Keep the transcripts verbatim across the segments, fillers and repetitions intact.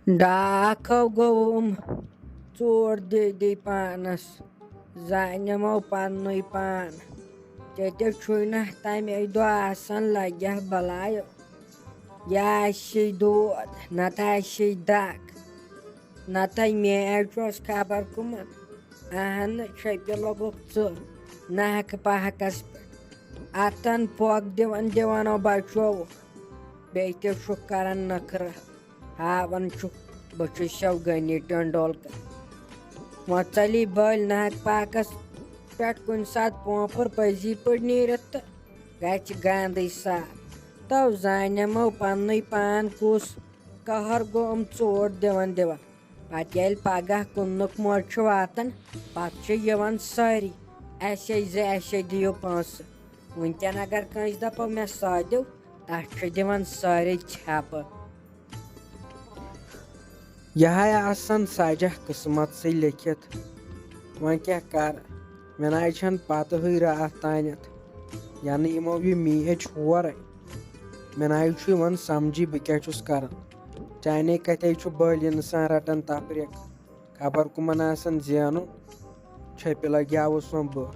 ڈاکھو گوٚوُم ژوٗر دے دے پانس، زانِمو پننُے پان۔ ژےٚ تہِ چھُے نہ تمے دۄہ آسان لگیہ بلاے، یا آسی دود، نتہٕ آسی دگ، نتہٕ میچ اوس خبر کٕمن۔ اہن چھپہِ لوگُکھ ژٕ نحق پہکس پٮ۪ٹھ، اتن پۄکھ دِوان دِوان او بچووُکھ، بیٚیہِ تہِ چھُکھ کران نخرٕ۔ ہاوان چھُکھ بہٕ چھُسو غنی ٹنڈولکر۔ وۄنۍ ژَلی بٔلۍ نحق پہکس پٮ۪ٹھ کُنہِ ساتہٕ پونٛپھر پٔزی پٲٹھۍ نیٖرِتھ تہٕ گژھِ گنٛدٕے صاف۔ تو زانیمو پننُے پان کُس قہر گوٚو یِم ژوٗر دِوان دِوان۔ پتہٕ ییٚلہِ پگاہ کٕننُک موقعہٕ چھُ واتان، پتہٕ چھِ یِوان سٲری، "اسے زِ اسے دِیِو پونٛسہٕ۔" وٕنکٮ۪ن اگر کٲنٛسہِ دپو مےٚ سادیو، تتھ چھِ دِوان سٲری ژھٮ۪پہٕ۔ یہے آسن سجہ قسمتسٕے لیکھِتھ۔ وۄنۍ کیٛاہ کر؟ مےٚ ناے چھنہٕ پتہٕے راتھ تانٮ۪تھ، ینہٕ یِمو یہِ میچ ہورے۔ مےٚ ناے چھُ یِوان سمجھی بہٕ کیٛاہ چھُس کران۔ چانے کتے چھُ بٔلۍ انسان رٹان تفریق۔ خبر کُمن آسن زینُن۔ چھپہِ لگیاوُس وۄنۍ بہٕ۔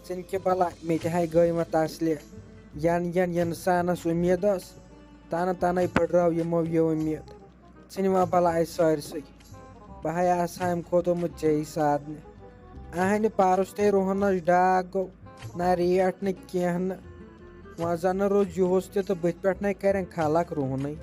ژٕنہِ کہِ بلا مےٚ تہِ ہاے گٔے وۄنۍ تسلہِ۔ ین ین انسانس اُمید ٲس، تنہٕ تنے پھٕٹرٲو یِمو یہِ اُمید۔ ژھٕنہِ وۄنۍ بلاے سٲرسٕے۔ بہٕ ہاے آسہٕ ہا امہِ کھۄتہٕ آمُت ژےٚ سادنہِ۔ اہنہِ پرُس تہِ روہنس ڈاکھ گوٚو، نہ ریٹ نہٕ کینٛہہ نہٕ۔ وۄنۍ زنہٕ روٗد یُہُس تہِ تہٕ بٕتھِ پٮ۪ٹھ نے کرن خلق روہنٕے۔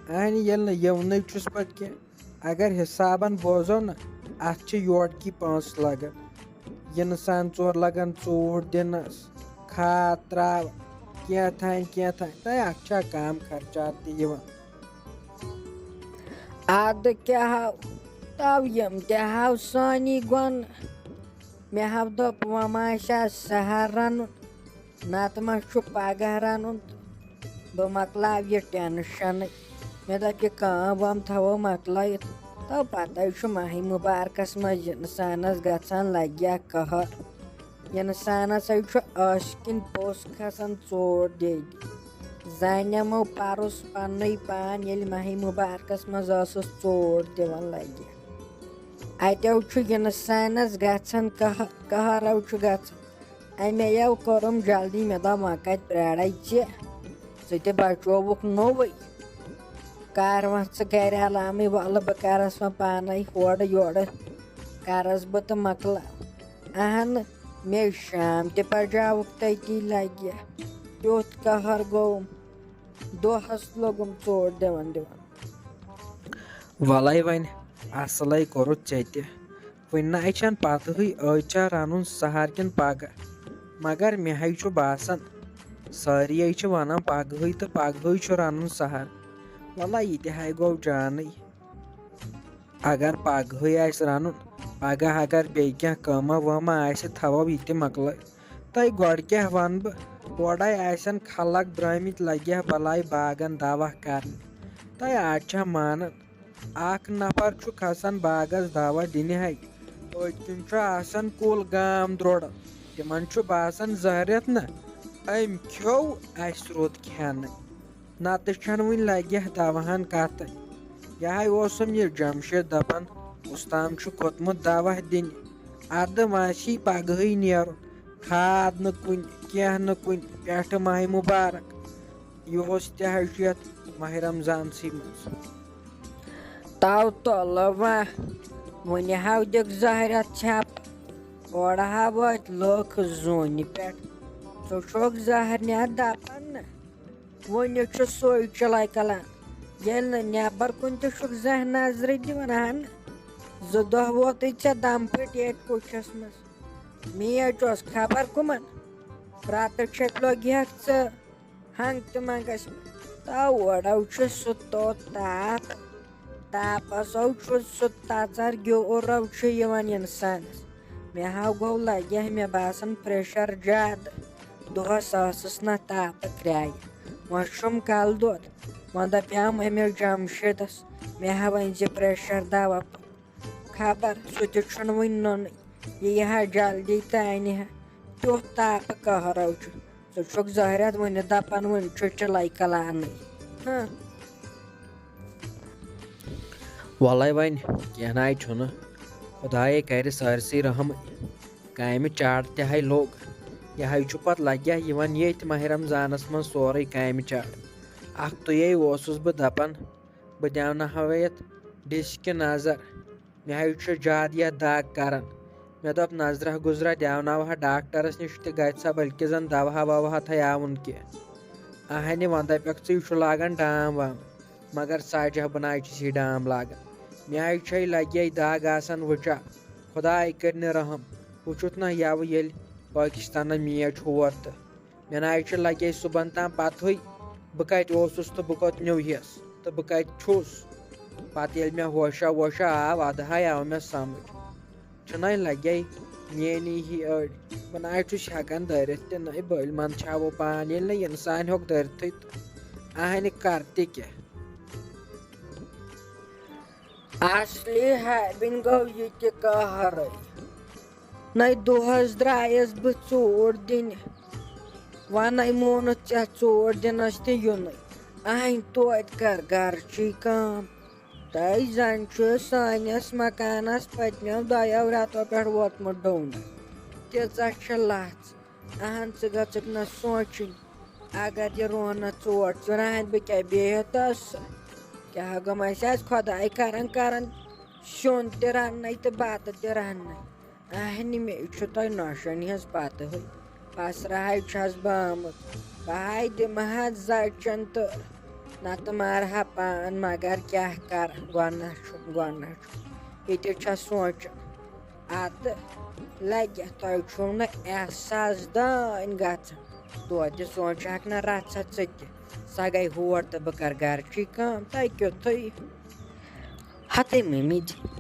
اہنہِ ییٚلہِ نہٕ یِونٕے چھُس پتہٕ کینٛہہ۔ اگر حسابن بوزو نہ، اتھ چھِ یورٕکی پونٛسہٕ لگان۔ یِنہٕ سان ژور لگان ژوٗر دِنس، کھاد تراوان، کینٛہہ تھانۍ کینٛہہ تھانۍ، تہٕ اتھ چھا کم خرچات تہِ یِوان۔ ادٕ کیٛاہ ہاو، تو یِم تہِ ہاو سٲنی گۄنہٕ۔ مےٚ ہاو دوٚپ، وۄنۍ ما آسہِ آز سحر رنُن، نتہٕ ما چھُ پگاہ رنُن تہٕ بہٕ مۄکلاو یہِ ٹینشنٕے۔ مےٚ دوٚپ، یہِ کٲم وٲم تھاوو مۄکلٲیِتھ۔ تو پتے چھُ ماہِ مُبارکس منٛز انسانس گژھان لگیا قہر۔ انسانس ہے چھُ عٲشقِن پوٚژھ کھسان ژوٗر دے دے۔ زانیمو پرُس پننُے پان، ییٚلہِ ماہِ مُبارکس منٛز ٲسٕس ژوٗر دِوان لگیا۔ اتیو چھُ انسانس گژھان قہر، قہرو چھُ گژھان۔ اَمے یَو کوٚرُم جلدی، مےٚ دوٚپ، وۄنۍ کَتہِ پرٛارَے ژےٚ؟ ژٕ تہِ بَچووُکھ نوٚوُے۔ کَر وۄنۍ ژٕ گَرِ علاوٕے، وَلہٕ بہٕ کَرَس وۄنۍ پانَے ہورٕ یورٕ، کَرَس بہٕ تہٕ مۄکلاو۔ اَہَنہٕ، مے شام تہِ پَجاوُکھ تٔتی لَگہِ۔ تیُتھ قہر گوٚوُم، دۄہَس لوٚگُم ژوٗر دِوان دِوان۔ وَلَے وۄنۍ، اَصلَے کوٚرُتھ ژےٚ تہِ۔ وۄنۍ نہ چھَنہٕ پَتہٕے أزۍ چھا رَنُن سَہَر کِنہٕ پَگاہ، مگر مےٚ ہے چھُ باسان، سٲری ہے چھِ وَنان پَگہٕے تہٕ پَگہٕے چھُ رَنُن سَہَر۔ وَلہٕ یہِ تہِ ہے گوٚو جانٕے، اگر پَگہٕے آسہِ رَنُن، پَگاہ اگر بیٚیہِ کینٛہہ کٲمہ وٲمہ آسہِ، تھاوو یہِ تہِ مۄکلٲوِتھ۔ تۄہہِ گۄڈٕ کیٛاہ وَنہٕ بہٕ، گۄڈَے آسن خلق درٛٲمٕتۍ لَگہِ ہا بَلاے باغَن دَوا کَرنہِ۔ تۄہہِ آز چھا مانان؟ اکھ نفر چھُ کھسان باغس دوا دِنہِ ہے، پٔتۍ کِنۍ چھُ آسان کُل گام درٛوڑان۔ تِمن چھُ باسان زہرٮ۪تھ نہ أمۍ کھیوٚو، اَسہِ روٚت کھٮ۪نہٕ۔ نتہٕ چھَنہٕ وٕنہِ لگہِ ہا دواہن کتھے۔ یہِ ہے اوسُم یہِ جمشید دپان، اُستام چھُ کھوٚتمُت دوا دِنہِ۔ اَدٕ وۄنۍ آسی پگہٕے نیرُن۔ کھاد نہٕ کُنہِ، کینٛہہ نہٕ کُنہِ، پٮ۪ٹھٕ ماہِ مُبارک۔ یُہُس تہِ حظ چھُ یَتھ ماہِ رمضانسٕے منٛز۔ تو تُلہٕ وۄنۍ، وٕنہِ ہاو دِکھ زہرٮ۪تھ ژھٮ۪پہٕ۔ اورٕ ہا وٲتۍ لُکھ زوٗنہِ پٮ۪ٹھ۔ ژٕ چھُکھ زہرنہِ دَپان نہ؟ وٕنہِ چھُ سُے چِلَے کَلان۔ ییٚلہِ نہٕ نٮ۪بر کُن تہِ چھُکھ زانٛہہ نظرِ دِوان، اہن۔ زٕ دۄہ ووتُے ژےٚ دم پھٔٹۍ ییٚتہِ کُٹھِس منٛز۔ میچ اوس خبر کٕمن۔ راتہٕ چھَکھ لوٚگہَکھ ژٕ ہنٛگ تہٕ منٛگس۔ تو اورو چھُ سُہ توٚت تاپھ۔ تاپس او چھُ سُہ تژر گیورو چھُ یِوان انسانس۔ مےٚ ہاو گوٚو لگہِ ہا مےٚ باسان پریشر زیادٕ۔ دۄہس ٲسٕس نہ تاپہٕ کرایہِ۔ وۄنۍ چھُم کلہٕ دود۔ وۄنۍ دپیام أمِس جمشیدس، مےٚ ہا ؤنۍ زِ پریشر دوا۔ خبر سُہ تہِ چھُنہٕ وٕنہِ نوٚنُے۔ یہِ یی ہا جلدی تہٕ انہِ ہا۔ تیُتھ تاپہٕ قہرو چھُ۔ ژٕ چھُکھ زہرٮ۪تھ وٕنہِ دپان، وٕنہِ چھُ چِلَے کلانٕے۔ ہہ۔ وَلَے وۄنۍ، کینٛہہ نَے چھُنہٕ۔ خۄدایے کَرِ سٲرسٕے رحم۔ کامہِ چاڑ تہِ ہَے لوٚگ۔ یہِ ہَے چھُ پَتہٕ لَگہِ ہا یِوان ییٚتھۍ ماہِ رمضانَس منٛز سورُے کامہِ چاڑ۔ اَکھتُیے اوسُس بہٕ دَپان، بہٕ دیٛاوناوہا یَتھ ڈِشہِ نظر۔ مےٚ ہَے چھُ زیادٕ یَتھ دَگ کَران۔ مےٚ دوٚپ، نظرہ گُزرہ دیٛاوناوہا ڈاکٹرَس نِش تہِ گژھِ سا، بٔلکہِ زَن دَوہا وَوہا تھایاوُن کینٛہہ۔ اَہَنہِ وۄنۍ دَپٮ۪کھ ژٕ، یہِ چھُ لاگان ڈام وام۔ مگر ساجہ بناے چھِ سی ڈام لاگان۔ میٛانہِ چھے لگے دگ آسان وٕچھا۔ خداے کٔرنہِ رحم۔ وٕچھُتھ نہ یَوٕ ییٚلہِ پٲکِستانَن میچ ہور تہٕ میٛانہِ چھِ لگے صُبحن تام پتہٕے بہٕ کتہِ اوسُس تہٕ بہٕ کوٚت نیوٗہس تہٕ بہٕ کتہِ چھُس۔ پتہٕ ییٚلہِ مےٚ ہوشا ووشا آو، ادٕ ہاے آو مےٚ سمجھ۔ چھُنَے لگے میٛٲنی ہی أڑۍ۔ بہٕ نہ چھُس ہٮ۪کان دٲرِتھ تہِ نَے، بٔلۍ منٛدچھاوو پان، ییٚلہِ نہٕ اِنسان ہیوٚک دٲرِتھٕے تہٕ اہنہِ کر تہِ کیٛاہ۔ اصلی ہیبِن گوٚو یہِ تہِ قہرٕے۔ نَے دۄہَس درٛایَس بہٕ ژوٗر دِنہِ۔ وَنَے مونُتھ ژےٚ ژوٗر دِنَس تہِ یُنٕے۔ اَہَنۍ توتہِ کر گرٕچی کٲم۔ تہٕ زَن چھُ سٲنِس مکانَس پٔتمیو دۄیو رٮ۪تو پٮ۪ٹھ ووتمُت ڈوٗن۔ تیٖژاہ چھِ لَژھ۔ اہن، ژٕ گٔژھکھ نہ سونٛچُن، اگر یہِ رونہ ژوٹ ژٕ رَنکھ، بہٕ کیٛاہ بیٚہتھ تس؟ کیٛاہ گوٚمَس آسہِ خۄداے کران کران سیُن تہِ رَننَے تہٕ بَتہٕ تہِ رَننَے۔ اہنہِ، مے چھُ تۄہہِ نۄشَن ہٕنٛز پَتہٕے۔ پسرٕ ہَے چھَس بہٕ آمٕژ۔ بہٕ ہَے دِمہٕ ہا زَچَن تہٕ نَتہٕ مارٕ ہا پان، مگر کیٛاہ کَرٕ، گۄناہ چھُم، گۄناہ چھُم۔ یہِ تہِ چھَس سونٛچان۔ اَدٕ لَگہِ تۄہہِ چھُو نہٕ احساس دٲنۍ گژھان۔ توتہِ سونٛچہَکھ نہ رَژھا ژٕ تہِ۔ سۄ گٔے ہور تہٕ بہٕ کَرٕ گَرٕچی کٲم۔ تۄہہِ کیُتھُے؟ ہَتٕے مٔمی جی،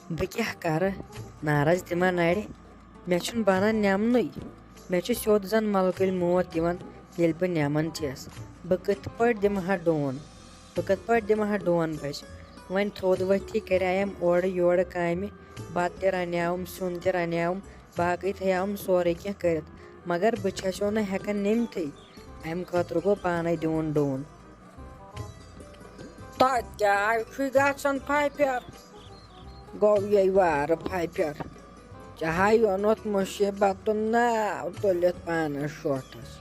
بہٕ کیٛاہ کَرٕ؟ نارَس دِمہ نَرِ۔ مےٚ چھُنہٕ بَنان نٮ۪منُے۔ مےٚ چھُ سیوٚد زَن مَلکٕلۍ موت یِوان، ییٚلہِ بہٕ نٮ۪مان چھَس۔ بہٕ کِتھ پٲٹھۍ دِمہٕ ہا ڈون؟ بہٕ کِتھ پٲٹھۍ دِمہٕ ہا ڈون بَچہِ؟ وۄنۍ تھوٚد ؤتھی کَرییَم اورٕ یورٕ کامہِ، بَتہٕ تہِ رَنیٛاوُم، سیُن تہِ رَنیٛاوُم، باقٕے تھٲیاوُم سورُے کینٛہہ کٔرِتھ، مگر بہٕ چھَسو نہٕ ہٮ۪کان نِمتھٕے۔ اَمہِ خٲطرٕ گوٚو پانَے دیُن ڈون۔ تَتہِ کیٛاہ چھُے گژھان پھَپھٮ۪ر؟ گوٚو یے وارٕ پھَپھٮ۪ر۔ ژےٚ ہاے اوٚنُتھ مُصیٖبتُن ناو تُلِتھ پانَس شوٹھَس۔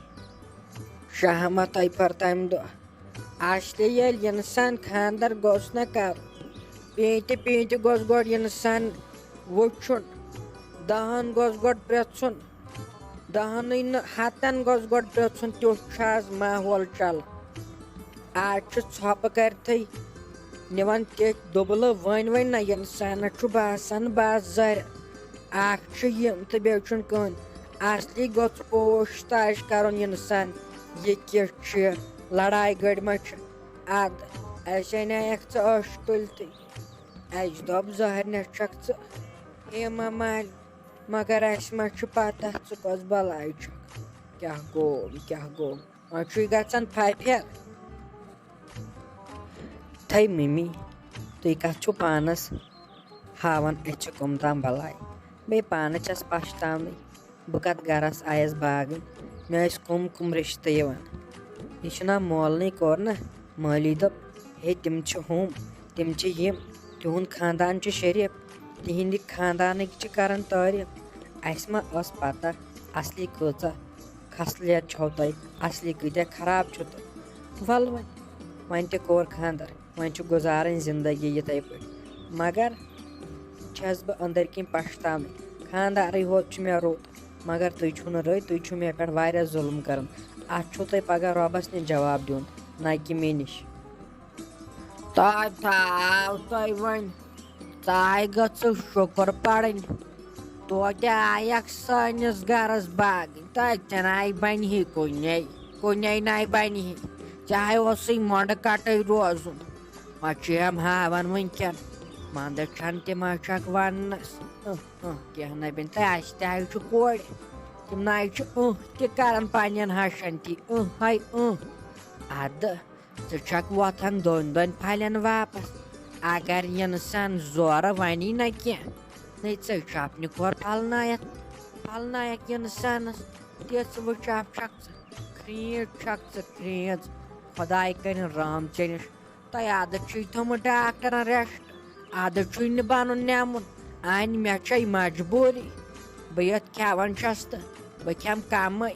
شہمت آیہِ پھٔر تَمہِ دۄہ۔ اَصلی ییٚلہِ اِنسان خانٛدر گوٚژھ نہ کَرُن، پیٖنتہِ پیٖنتہِ گوٚژھ گۄڈٕ اِنسان وٕچھُن، دَہَن گوٚژھ گۄڈٕ پرٛژھُن، دَہَنٕے نہٕ، ہَتَن گوٚژھ گۄڈٕ پرٛژھُن، تیُتھ چھُ آز ماحول چَلان۔ آز چھُ ژھۄپہٕ کٔرتھٕے نِوان تیٚتھۍ دُبلہٕ، وۄنۍ وۄنۍ نہ اِنسانَس چھُ باسان بَس زَرِ۔ اَکھ چھُ یِم تہٕ بیٚیہِ چھُنہٕ کٕہٕنۍ۔ اَصلی گوٚژھ پوش تاش کَرُن اِنسان، یہِ کِژھ چھِ لڑاے گٔڑۍ ما چھِ؟ اَدٕ اَسہِ اَنیٛاکھ ژٕ ٲش تُلتھٕے۔ اَسہِ دوٚپ، ظٲہِر نہ چھَکھ ژٕ ہیما مالِنۍ، مگر اَسہِ ما چھُ پَتہ ژٕ کۄس بَلاے چھَکھ۔ کیٛاہ گوٚو، کیٛاہ گوٚو؟ وۄنۍ چھُے گژھان پھَپھٮ۪ر۔ تھَے مٔمی، تُہۍ کَتھ چھُو پانَس ہاوان أچھِ کُم تام بَلاے؟ بیٚیہِ پانہٕ چھَس پَشتاونٕے۔ بہٕ کَتھ گَرَس آیَس باگٕنۍ؟ مےٚ ٲسۍ کُم کُم رِشتہٕ یِوان۔ یہِ چھُنہ مولنٕے کوٚر نہ؟ مٲلی دوٚپ، ہے، تِم چھِ ہُم، تِم چھِ یِم، تِہُنٛد خاندان چھُ شریٖف، تِہِنٛدِ خاندانٕکۍ چھِ کَران تعٲریٖف۔ اَسہِ ما ٲس پَتہ اَصلی کۭژاہ خصلت چھو تۄہہِ، اَصلی کۭتیٛاہ خراب چھِو تُہۍ؟ وَلہٕ وۄنۍ، وۄنۍ تہِ کوٚر خاندَر۔ وۄنۍ چھُ گُزارٕنۍ زِندگی یِتھَے پٲٹھۍ۔ مگر چھَس بہٕ أنٛدٕرۍ کِنۍ پَشتاونٕے۔ خانٛدارٕے ہوت چھُ مےٚ رُت، مگر تُہۍ چھِو نہٕ رٕتۍ، تُہۍ چھِو مےٚ پٮ۪ٹھ واریاہ ظُلُم کَران۔ اَتھ چھُو تۄہہِ پَگاہ رۄبَس نِش جواب دیُن، نہ کہِ مےٚ نِش۔ تۄہہِ تھاو تۄہہِ وۄنۍ، ژاے گٔژھٕو شُکُر پَرٕنۍ۔ توتہِ آیَکھ سٲنِس گَرَس باگٕنۍ، تَتہِ نَے بَنہِ ہے کُنے، کُنے نَے بَنہِ ہے۔ چاہے اوسُے مۄنڈٕ کَٹٕے روزُن۔ وۄنۍ چھِ یِم ہاوان وٕنکٮ۪ن، منٛدٕ چھَنہٕ تِم اَچھَکھ وَننَس۔ اۭں، اۭں، کینٛہہ نَے بَنہِ تہٕ اَسہِ تہِ حظ چھِ کورِ۔ تِم نَے چھِ اۭں تہِ کَران پنٛنٮ۪ن ہَشَن تہِ، اۭں ہَے اۭں۔ اَدٕ ژٕ چھَکھ وۄتھان دۄن دۄن پھَلٮ۪ن واپَس۔ اگر اِنسان زورٕ وَنی نہ کینٛہہ، نَے ژٕ چھَپھ نہٕ کھۄر پھَلنایَتھ، پھَلنایَکھ اِنسانَس۔ تِژھ وٕچھَپھ چھَکھ ژٕ، کھرٛیٖنٛچ چھَکھ ژٕ، کھرٛیٖنٛچ۔ خۄداے کٔرِن رحم ژےٚ نِش۔ تۄہہِ عادت چھُے تھوٚمُت ڈاکٹرَن ریسٹ۔ ادٕ چھُے نہٕ بنُن نیمُن۔ انۍ، مےٚ چھے مجبوٗری۔ بہٕ یتھ کھٮ۪وان چھَس تہٕ بہٕ کھٮ۪مہٕ کمٕے،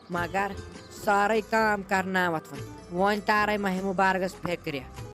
مگر سٲرٕے کٲم کرناوتھ وۄنۍ۔ وۄنۍ تارے ماہِ مُبارکس فِکرِ۔